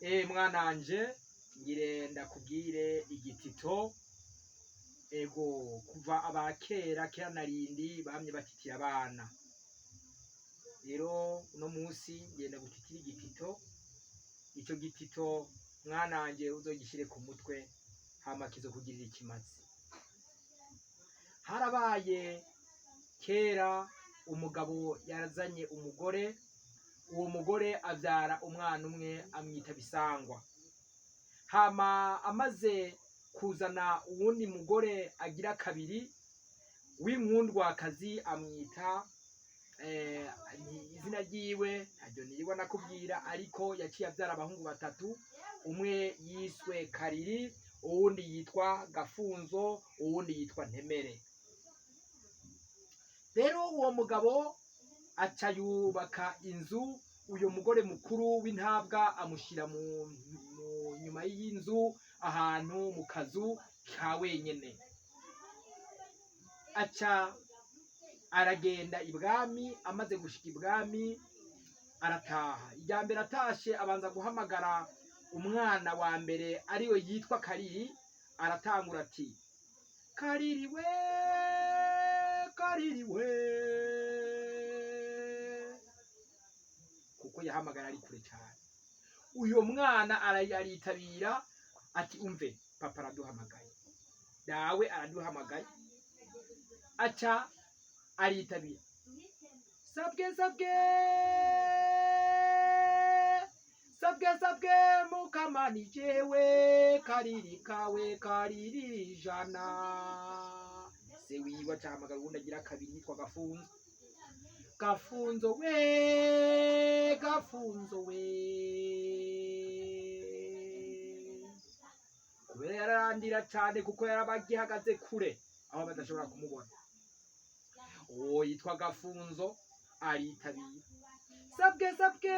Mwananje, ngire ndakubwire igitito. Ego, kuva abakera kera narindi bamye batitira abana. Rero uno munsi ngenda gutitira igitito. Ico gitito, mwananje, uzogishire ku mutwe, hama kizokugirira ikimazi. Harabaye kera umugabo yarazanye umugore. Uwo mugore avyara umwana umwe, amwita Bisangwa. Hama amaze kuzana uwundi mugore agira kabiri w'inkundwakazi, amwita izina ryiwe ntaryo nirirwa nakubwira, ariko yaciye avyara abahungu batatu. Umwe yiswe Kariri, uwundi yitwa Gafunzo, uwundi yitwa Ntemere. Rero uwo mugabo aca yubaka inzu. Uyo mugore mukuru w'intabwa amushyira mu nyuma y'inzu, ahantu mu kazu ka wenyene. Aca aragenda ibwami. Amaze gushika ibwami, arataha. Irya mbere atashe, abanza guhamagara umwana wa mbere, ariwe yitwa Kariri. Aratangura ati: "Kariri we, Kariri we!" Kuko yahamagara ari kure cyane. Uyo mwana aritabira ati: "Umve, papa araduhamagaye, dawe araduhamagaye." Aca aritabira: "Sabwe, sabwe, sabwe, sabwe, mukama, ni jewe Kariri kawe, Kariri ijana." Se wiwe acahamagara uwundi agira kabiri yitwa Gafunzo. "Gafunzo we, Gafunzo we!" Kubera yararandira cyane, kuko yaraba agihagaze kure aho badashobora kumubona. Uwo yitwa Gafunzo aritabira: "Sabwe, sabwe,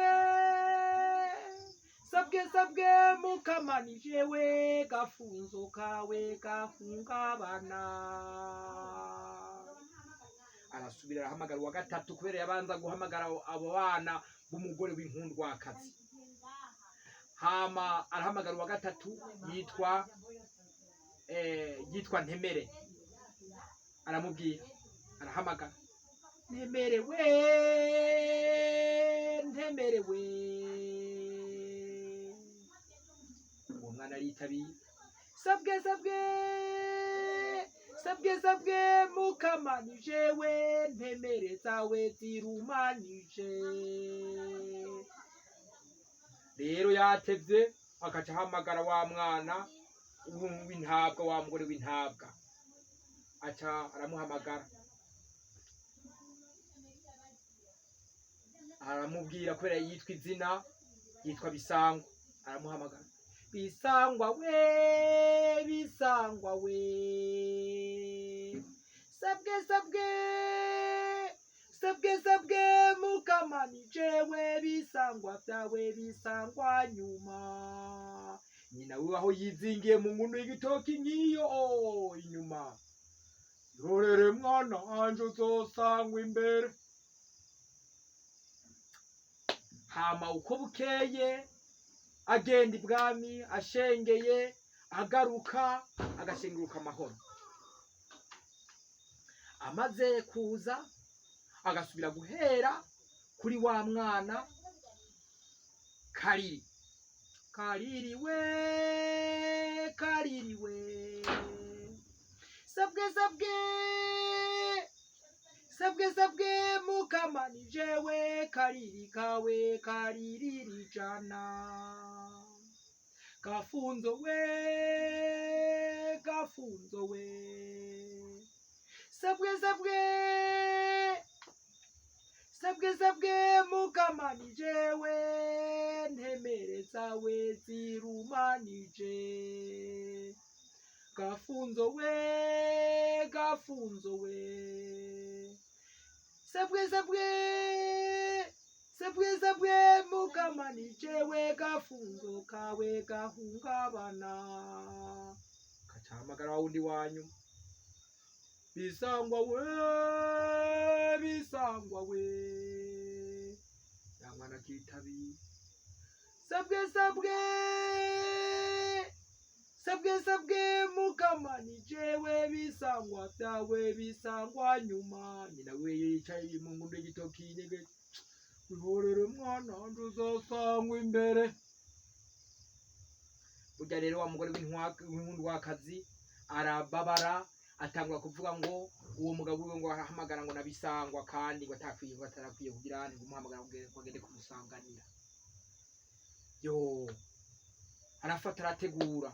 sabwe, sabwe, mukama, ni jewe Gafunzo kawe gahungabana." Arasubira arahamagara uwa gatatu, kubera yabanza guhamagara abo bana b'umugore w'inkundwakazi. Hama arahamagara uwa gatatu yitwa Ntemere. Aramubwira, arahamagara: "Ntemere we, Ntemere we!" Uwo mwana aritabira: "Sabwe, sabwe, sabwe, sabwe, mukama, ni jewe Ntemere zawe zirumanije." Rero yatevye, akaca ahamagara wa mwana w'intabwa, wa mugore w'intabwa. Aca aramuhamagara, aramubwira, kubera yitwa izina, yitwa Bisangwa. Aramuhamagara: "Bisangwa we, Bisangwa we! Sabwe, sabwe, sabwe, sabwe, mukama, ni jewe Bisangwa byawe bisangwa nyuma." Nyina wiwe aho yizingiye mu ngunu y'igitoki nk'iyo inyuma: "Yorere mwana wanje, uzosangwa imbere." Hama uko bukeye agenda ibwami ashengeye, agaruka agashenguruka amahoro. Amaze kuza, agasubira guhera kuri wa mwana Kariri: "Kariri we, Kariri we! Sabwe, sabwe, sabwe, sabwe, mukama, ni jewe Kariri kawe Karirira ijana. Gafunzo we, Gafunzo we! Sabwe, sabwe, sabwe, sabwe, mukama, ni jewe ntemere zawe zirumanije. Gafunzo we, Gafunzo we! Sabwe, sabwe, sabwe, sabwe, mukama, ni jewe Gafunzo kawe gahungabana." Kacahamagara wa wundi wanyu: "Bisangwa we, Bisangwa we!" Ya mwana akitabira: Sabwe sabwe, sabwe sabwe mukama, ni jewe bisangwa byawe bisangwa nyuma. Nyina we yicaye mu ngundu y'igitoki nyege: "Wihorere mwana, nduzosangwa imbere." Burya rero wa mugore w'inkundwakazi arababara, atangura kuvuga ngo uwo mugabo wiwe ngo arahamagara ngo nabisangwa, kandi ngo atakwiye, ngo atarakwiye kugira ngo umuhamagara ngo agende kumusanganira. Yo, arafata arategura,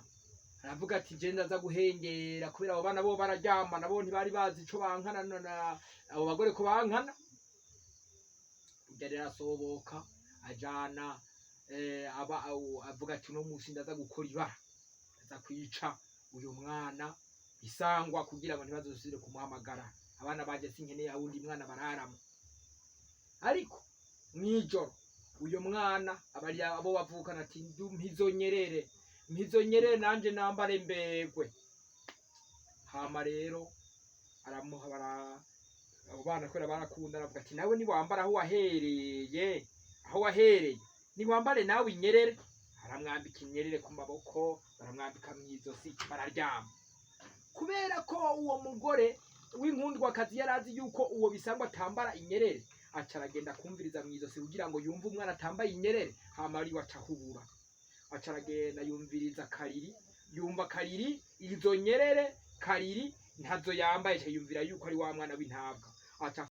aravuga ati: "Je ndaza guhengera," kubera abo bana bo bararyama, nabo ntibari bazi ico bankana na abo bagore ko bankana. Burya rero asoboka ajana aba avuga ati: "Uno musi ndaza gukora ibara, ndaza kwica uyu mwana Bisangwa kugira ngo ntibazosubire kumuhamagara. Abana baje sinkeneye awundi mwana bararamo." Ariko mwijoro uyo mwana abari abo bavukana ati: "Mpizo nyerere, mpizo nyerere, nanje nambare mbegwe." Hama rero aramuha, bara abo bana kubera barakunda, aravuga ati: "Nawe niwambara aho wahereye, aho wahereye niwambare nawe inyerere." Aramwambika inyerere ku maboko, baramwambika mw'izosi, bararyama. Kubera ko uwo mugore w'inkundwakazi yari azi yuko uwo Bisangwa atambara inyerere, aca aragenda kumviriza mw'izosi kugira ngo yumve umwana atambaye inyerere. Hama ariwe aca ahubura, aca aragenda yumviriza kariri, yumva kariri izo nyerere, kariri ntazo yambaye, aca yumvira yuko ari wa mwana w'intabwa, aca